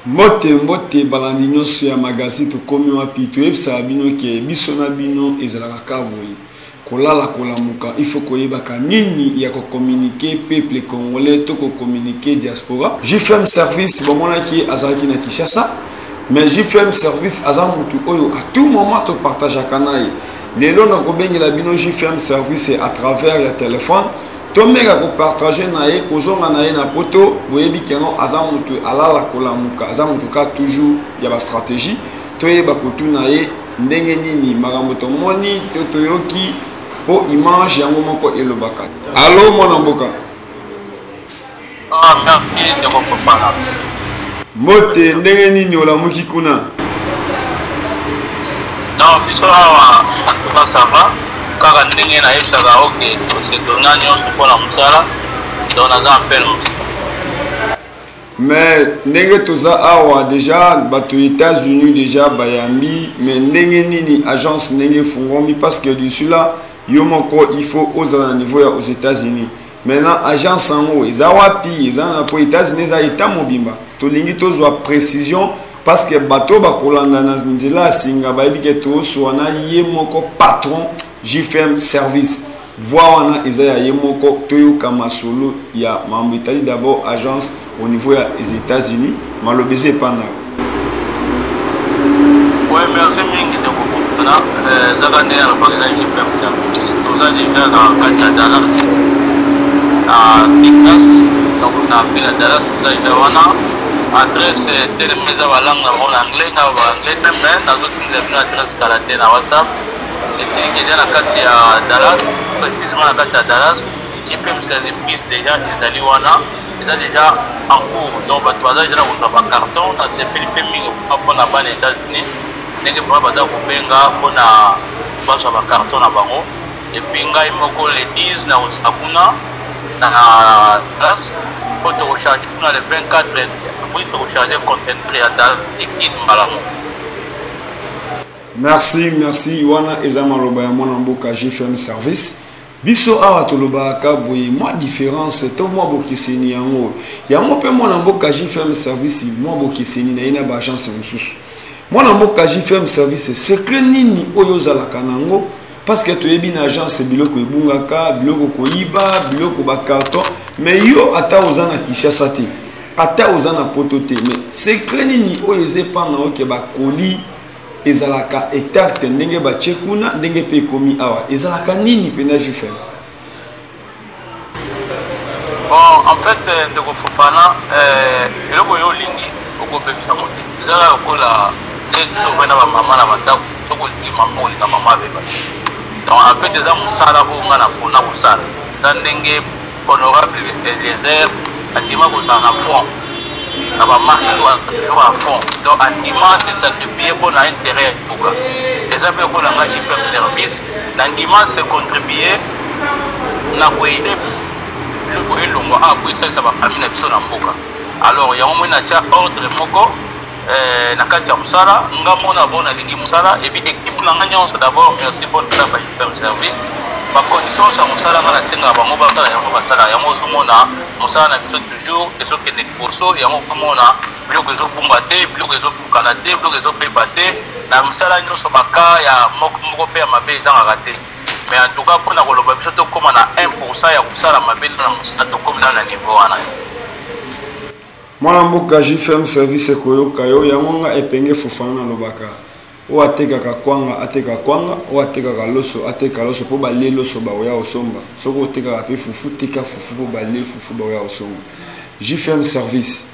Mbote mbote balandi nyonso ya magazine Tokomi Wapi. Toyebisaka bino ke biso na bino ezalaka kaka boye, kolala kolamuka, il faut koyebaka nini ya kocommuniquer peuple congolais to kocommuniquer diaspora. JFM Service bomonaki azalaki na Kinshasa, mais JFM Service aza mutu oyo à tout moment topartageaka na ye. Lelo nakobengela bino JFM Service à travers ya téléphone, tomeka kopartage na ye, kozonga na ye na poto. Boyebi keno aza mutu alala kolamuka, aza mutu ka toujours ya bastratégie. Toyeba kotuna ye ndenge nini makambo tomoni to toyoki, mpo image yango moko elobaka. Alo mwana mboka. Ah, merci ndeko Fofana. Mbote, ndenge nini olamuki kuna? Non, biso awa en tout cas ça va. Kaka ndenge nayebisaka oke tosedona nyonso mpona mosala, donc naza en pleine mosala. Mais ndenge toza awa déjà bato États-Unis déjà bayambi, mais ndenge nini agence ndenge efungwami? Parce que d'ici là yo moko il faut ozala na niveau ya aux États-Unis. Maintenant agence yango eza wapi? Eza na po États-Unis eza état mobimba. Tolingi tozwa précision parce que bato bakolanda na nzela ya singa bayebi ke tozwa na ye moko patron JFM Service. Voix wana eza ya ye moko. Toyoka masolo ya mambo etali d'abord agence au niveau ya les États-Unis. Maloba eza epa na yo. Ouais, merci mingi ndeko Fofana. Ezaka ndenge alobaka, eza JFM Service. Toza déjà na kati ya Dallas, na Texas, donc na ville ya Dallas toza déjà wana. Adresse telema eza balangue na bango na anglais na baanglais te, mais nazotindela bino adresse kala te na WhatsApp. Etiliki eza na kati ya Dallas, précisément na kati ya Dallas. JPM Service déjà ezali wana, eza déjà en cours, donc bato baza déjà na kozwa bacarton. Nasepeli mpe mingi mpona bana États-Unis, ndenge vraiment baza kobenga mpona bazwa bacarton na bango. Et puis ngai moko le 10 na kozala kuna na Dallas, mpo tokocharge kuna le 24 avril, tokocharge conteneur ya Dallas ekini malamu. Merci, merci. Wana eza maloba ya mwana mboka JFM Service. Biso awa tolobaka boye, mwa différence to mwa bokeseni yango yango mpe mwana mboka JFM Service, mwa bokeseni na ye na baagence mosusu. Mwana mboka JFM Service, secret nini oyo ozalaka nango? Parce que toyebi na agence biloko ebungaka, biloko koyiba, biloko bacarton, mais yo ata oza na Kinshasa te, ata oza na poto te, mais secret nini oyo eza epa na yo ke bakoli ezalaka intact ndenge batie kuna, ndenge mpe ekomi awa, ezalaka nini mpena JFM? Bon, en fait ndeko Fofana, eloko oyo olingi okobebisa ngo te. Ezaka lokola nde tozovai na bamama na bandako, soki olingi mama, olinga mama abeba te. Donc en fait eza mosala oyo nga napona kosala. Eza ndenge honorable Eliezer andima kozala na front na bamarche to ya front, donc andima se sacrifier mpo na intérêt ya mboka. Eza mpe lokola nga JPM Service, nandima se contribuer na koaider biloko elongwa awa po esalisa bafamille na biso na mboka. Alors yango moi natya ordre moko na kati ya mosala nga mona bo nalingi mosala, et puis équipe na nga nyonso. D'abord merci mpo na ba JPM Service, bacondition nyonso ya mosala nga nasengaka bango basala yango, basala yango. Ozomona mosala na biso toujours ezokende liboso, yango ozomona biloko ezobunga te, biloko ezobukana te, biloko ezobeba te na mosala nyonso. Baka ya moko moko mpe ya mabe ezangaka te, mais en tout cas mpona koloba biso tokóma na 1% ya kosala mabe na mosala, tokómi nano na niveau wana. Mwana mboka JFM Service, ekoyoka yo yango nga Epenge Fofana nalobaka: oyo atekaka kwanga ateka kwanga, oyo atekaka loso ateka loso mpo balie loso bakoya kosomba. Soki otekaka mpe fufu, teka fufu mpo balie fufu bakoya kosomba. JFM Service,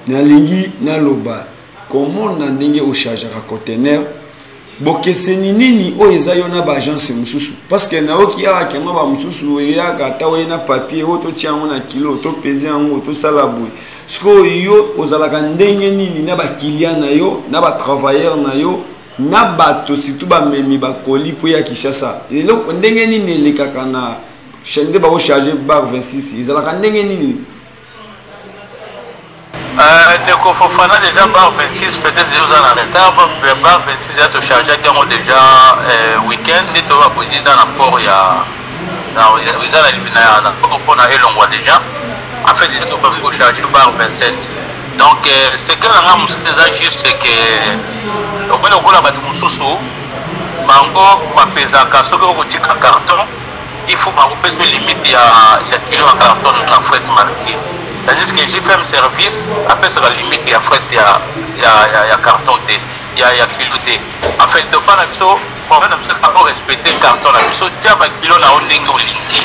nalingi naloba komona ndenge ochargeaka conteneur, bokeseni nini oyo eza yo na baagence mosusu? Parce que nayoki awa kengo bamosusu eyaka ata oye na papier oyo, totia yango na kilo, topese yango, tosala boye. Sikoyo yo ozalaka ndenge nini na baclient na yo, na batravailleur na yo, na bato surtout bamemi bakoli mpo ya Kinshasa? Eloko ndenge nini elekaka na nde bakocharge bar 26, ezalaka ndenge nini? Ndeko Fofana, déjà bar 26, peut-être déjà oza na retard. Bar 26 ya tochargeaki yango déjà week-end nde toba bozi, eza na port ya eza na port mpona elongwa déjà. En fait déjà tokoki kocharge bar 27. Donc secret na nga mosusu eza juste que omoni lokola bato mosusu bango bapezaka soki okotika carton, il faut bakopesa limite ya kilo ya carton na fret maritime, tandis que JFM Service apesaka limite ya fret ya carton te, ya kilo te. En fait, dopa na biso, problème na biso kaka respecter carton na biso. Tia bakilo na yo ndenge olingi,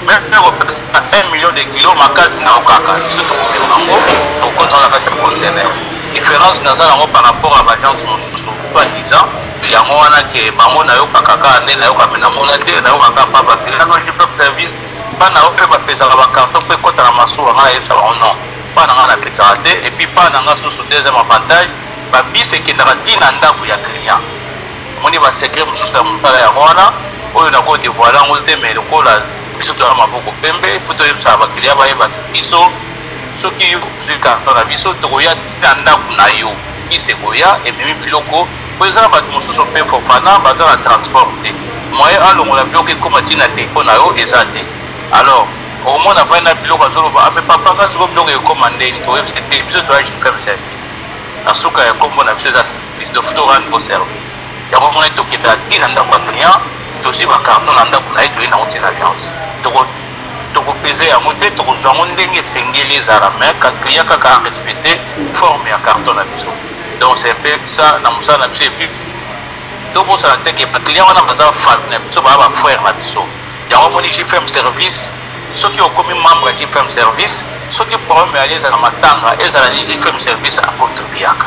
même kopesa 1 million de kilo makasi na yo kaka, biso tokomema yango, tokotaka na kati ya conteneur. Différence naza nango par rapport à baagence mosusu, soit disant yango wana ke bango nayokaka kaka nde nayoka, mpe namona te, nayokaka pa bapilano JFM Service mpa na yo mpe bapesaka bacarton mpe ekota na masuwa. Nga nayebisa bango non, mpa na nga napesaka te. Et puis mpa na nga susu, deuxième avantage, babisi ekendaka ntina ndako ya client. Omoni, basecret mosusu ya mosala yango wana oyo nakodévoiler yango te, mais lokola biso toza maboko pembe, po toyebisaka baclient bayeba biso, soki yo ozwi carton na biso, tokoya ntina ndako na yo, bisi ekoya ememi biloko. Po eza na bato mosusu mpe, Fofana, baza na transport te, moyen alongola biloko ekóma ntina dépôt na yo eza te. Alors okomona vai na biloko, azoloba: "Ame papa, nga sikoyo biloko ekóma ndeni?" Toyebisa te, biso toya JFM Service, na suka ya nkombo na biso eza service, donc to rendre service. Yango omoni tokendaka ntina ndako ya client, tozwi bacarton na ndako na ye, toye nango ntina agence, tokopese yango te, tokozwa yango ndenge esengeli ezala, mais client kaka arespecte forme ya carton na biso. Donc c'est un peu ça na mosala na biso. Et puis tobosana te ke baclient wana baza famille na biso, baa bafrère na biso. Yango omoni JFM Service, soki okomi membre ya JFM Service, soki problème yali, ezala matanga, ezala ni, JFM Service acontribuaka.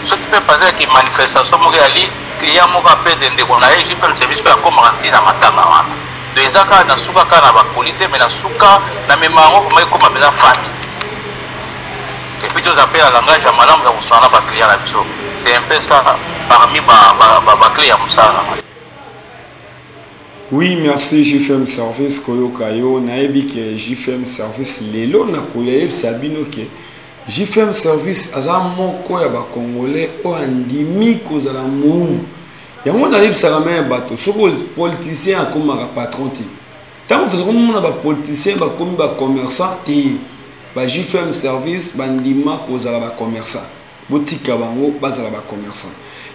Soki mpe bazalaki manifestation moko yali, client moko apede ndeko na ye, JFM Service mpe akomaka ntina matanga wana. Donc eza kaka na suka kaka na bakoli te, mais na suka na mema yango vraiment ekoma mpenza famille. Et puis toza mpe na langage ya malamu ya kosala na baclient na biso. C'est un peu ça parmi baclé ya mosala na ngai. Oui, merci JFM Service koyoka yo. Nayebi ke JFM Service, lelo nakoyebisa bino ke JFM Service aza moko ya bacongolais oyo andimi kozala mowumbu. Yango nayebisaka me bato, soki politicien akomaka patron te, ntango toza komona bapoliticien bakomi bacommerçant te, ba JFM Service bandima kozala bacommerçant, botika bango bazala bacommerçant.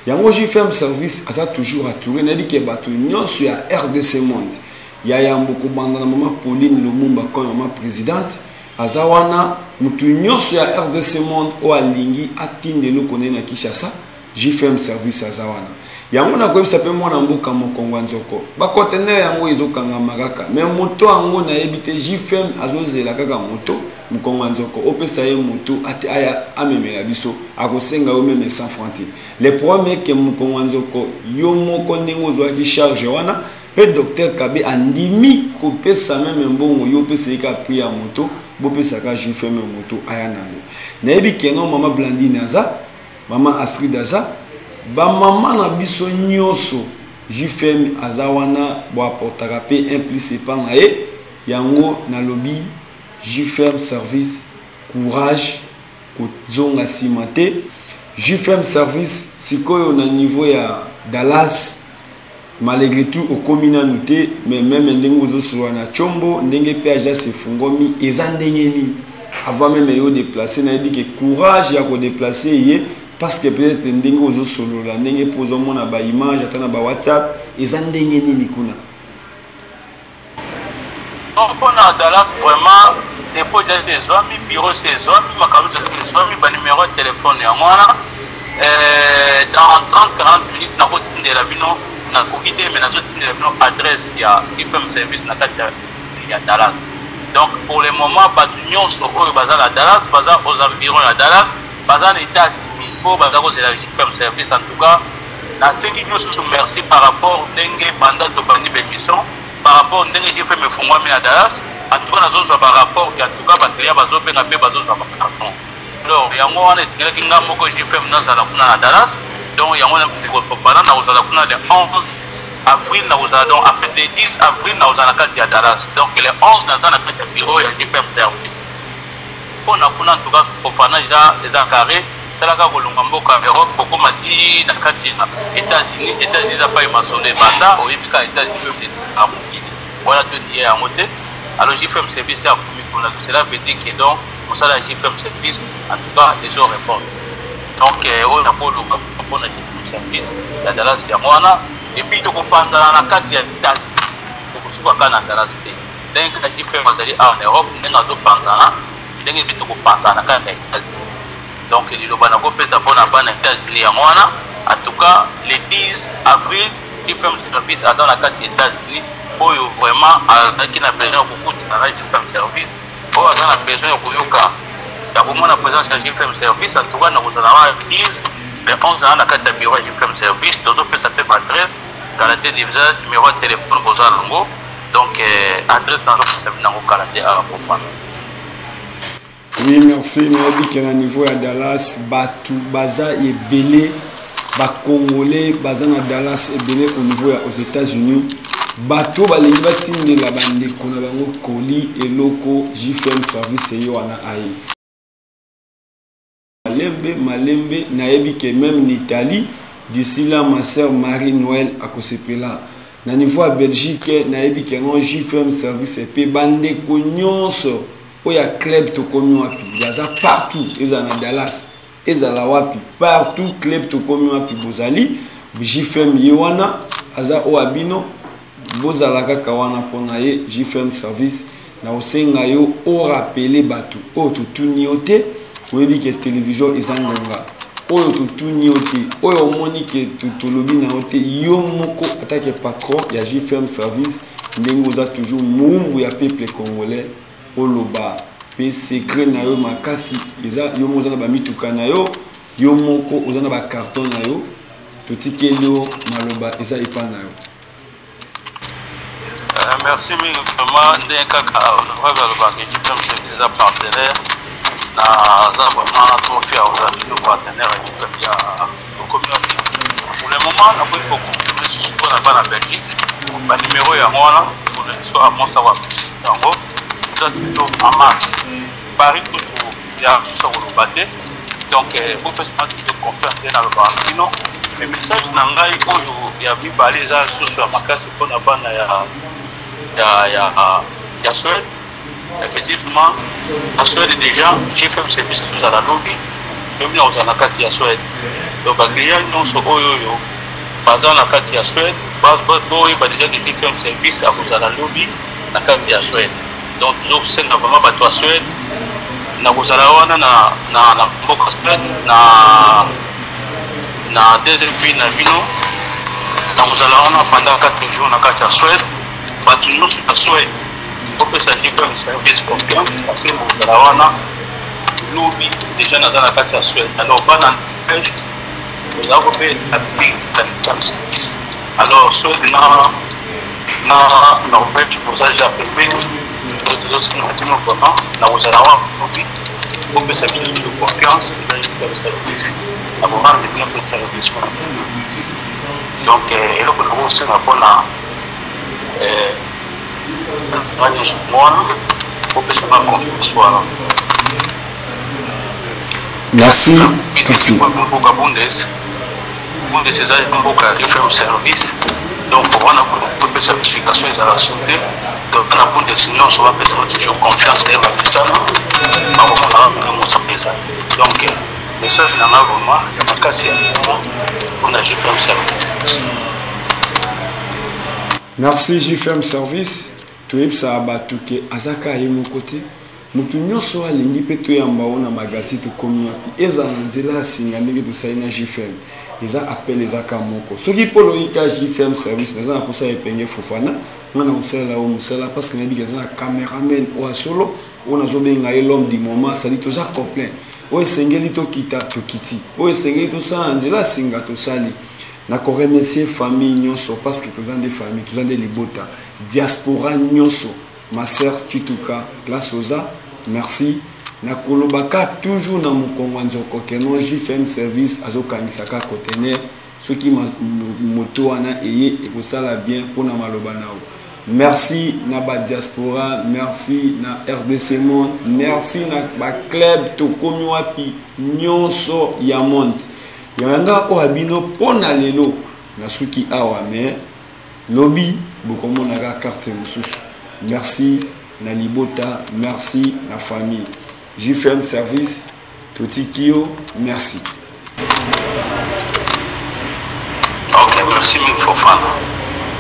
Yango JFM Service aza toujours entouré. Nayebi ke bato nyonso ya RDC Monde ya yambo, kobanda na mama Pauline Lumumba comme mama présidente aza wana, motu nyonso ya RDC Monde oyo alingi atinda eloko na ye na Kinshasa, JFM Service aza wana. Yango nakoyebisa mpe mwana mboka mokongo ya nzoko, baconteneur yango ezokangama kaka, mais moto yango nayebi te. JFM azozela kaka moto mokongo ya nzoko, opesa ye moto ate aya amemela biso, akosenga yo même 100 franc te. Le problème eke mokongo ya nzoko, yo moko ndenge ozwaki charge wana mpe docteur Kabe andimi kopesa même mbongo, yo opesa ye kaka prix ya moto, bopesaka JFM moto aya nango. Nayebi keno mama Blandine aza, mama Astrid aza, bamama na biso nyonso, JFM aza wana, boaportaka mpe un plus epa na ye. Yango nalobi JFM Service, courage, kozonga nsima te. JFM Service, sikoyo na niveau ya Dallas, malgré tout okomi nanu te, mais même ndenge ozosolola na Tshombo, ndenge mpe agence efungwami, eza ndenge nini avant même yo déplacer? Nayebi ke courage ya kodéplacer ye, parce que peut-être ndenge ozosolola, ndenge mpo ozomona baimage ata na bawhatsapp, eza ndenge nini kuna? Non, mpona Dallas, vraiment dépôt déjà ezwami, bureau se ezwami, makambo nyonso ezwami, banumero ya telefone yango wana. Dans 30 40 minutes nakotindela bino, nakoki te, mais nazotindela bino adresse ya JFM Service na kati ya Dallas. Donc pour le moment, bato nyonso oyo baza na Dallas, baza aux environs ya Dallas, baza na États-Unis, mpo baza kozela JFM Service. En tout cas, nasengi bino susu merci par rapport ndenge banda tobandi bémission, par rapport ndenge JFM efungwami na Dallas. En tout cas, nazozwa barapport ke en tout cas baclient bazobenga mpe bazozwa bacarton. Alors yango wana esengelaki nga moko JFM nazala kuna na Dallas. Donc yango fana nakozala kuna le 11 avril, nakozala, donc en fait le 10 avril nakozala na kati ya Dallas. Donc le 11 naza na kati ya bureau ya JFM Service mpona kuna. En tout cas, Fofana, eza carré. Talaka, kolonga mboka Europe, kokóma ti na kati ya États-Unis. États-Unis eza pai masolo ebanda, oyebi kaka États-Unis na mokili wana, todiye yango te. Alors JFM Service akomi kuna, cela veut dire que donc Mosala ya JFM Service en tout cas ezo repondre. Donc oyo nakoloba mpona JFM Service ya Dallas yango wana. Et puis tokopanzana na kati ya Etats-Unis, tokosuka kaka na Dallas te. Ndenge kaka JFM azali awa na Europe, ndenge azopanzana, ndenge mpe tokopanzana na kati ya Etats-Unis. Donc liloba nakopesa mpona bana Etats-Unis yango wana. En tout cas le 10 avril JFM Service aza na kati ya Etats-Unis, oyo vraiment azalaki na besoin ya kokutana na JFM Service, oyo aza na besoin ya koyoka ya komona présence ya JFM Service, en tout cas nakozala wana le 10, le 11 na kati ya bureau ya JFM Service. Tozopesa mpe baadresse kala te, déjà numéro ya téléphone boza nango, donc adresse nazopesa bino yango kala te awa kofana. Oui, merci. Nayebi ke na niveau ya Dallas bato baza ebele, bacongolais baza na Dallas ebele au niveau ya aux États-Unis. Bato balingi batindela bandeko na bango koli eloko, JFM Service ye wana aye malembe malembe. Nayebi ke même na Italie, d'ici là, ma sœur Marie Noël akosepela. Na niveau ya Belgique, nayebi ke non, JFM Service epe bandeko nyonso oyo ya club Tokomi Wapi baza partout, ezala na Dallas, ezala wapi, partout club Tokomi Wapi bozali, JFM ye wana aza oyo ya bino, bozala kaka wana mpona ye. JFM Service, na kosenga yo orappeler bato oyo totuni yo te. Oyebi ke télévision eza ngonga oyo totuni yo te, oyo omoni ke tolobi na yo te. Yo moko atake patron ya JFM Service, ndenge oza toujours moumbu ya peuple congolais, oloba mpe secret na yo makasi eza yo moko oza na bamituka na yo, yo moko oza na bacarton na yo. Totikeli yo maloba, eza epa na yo. Merci mingi vraiment. Ndenge kaka honorable alobaka, JFM Service eza partenaire, naza vraiment trop fier ozala toujours partenaire ya JFM ya Tokomi Wapi. Pour le moment nakoki koconfirme susu mpona bana Belgique, banimero yango wana mpona biso amosa wapi yango eza toujours en marche. Paris kutu ya susu koloba te. Donc bopesama toujours confiance nde nalobaka na bino. Mais message na ngai oyo ya mibale eza susu ya makasi mpona bana ya Suède. Effectivement, na Suède déjà JFM Service tozala lobi, lobi na kozala na kati ya Suède. Donc baclient nyonso oyo baza na kati ya Suède, boyeba déjà que JFM Service akozala lobi na kati ya Suède. Donc tozosenga vraiment bato ya Suède, na kozala wana na mboka Suède, na deuxième ville na bino. Na kozala wana pendant 4 jours na kati ya Suède. Bato nyonso ya Suède, opesa JFM Service confiance parce que kozala wana lobi déjà naza na kati ya Suède. Alors bana Norvège, ozalako mpe service. Alors Suède na Norvège boza déjà pembeni, tozosenga bino vraiment, na kozala wana lobi, opesa bino toujours confiance. Eza JFM Service na korendre bino mpe service wana. Donc eloko nakosenga mpona nga nyonso wana, opesanga confiance wana. Merci, merci. Mboka Bundes, Bundes eza mboka ya JFM Service. Donc wana kopesa explication ezala su te. Donc na Bundes nyonso bapesaka toujours confiance e bapesana, bakomonaka ndenge mosala ezali. Donc message na nga vraiment ya makasi ya mpona JFM Service. Merci JFM Service. Toyebisaka bato ke aza kaka ye moko te. Moto nyonso alingi mpe toyamba o na magazine Tokomi Wapi, ezala na nzela ya singa ndenge tosali na JFM, eza appel, eza ka moko. Soki mpo loyika JFM Service, naza na mposa ya Epenge Fofana, nga na kosalela oyo mosala parce que nayebi eza na cameraman oyo ya solo oyo nazobenga ye l'homme du moment. Sadi toza complet, oyo esengeli tokita tokiti, oyo esengeli tosala na nzela ya singa tosali. Nakoremercier famille nyonso parce que toza nde famille, toza nde libota, diaspora nyonso. Ma sœur Chituka, place oza, merci. Nakolobaka toujours na mokongo ya nzoko ke non, JFM Service azokangisaka conteneur. Soki moto wana eye, ekosala bien mpona maloba na yo. Merci na badiaspora, merci na RDC monde, merci na baclub Tokomi Wapi nyonso ya monde. Yanga oyo ya bino mpo na lelo nasuki awa, mais lobi bokomonaka carte mosusu. Merci na libota, merci na famille. JFM Service totiki yo, merci. Ok, merci mingi Fofana.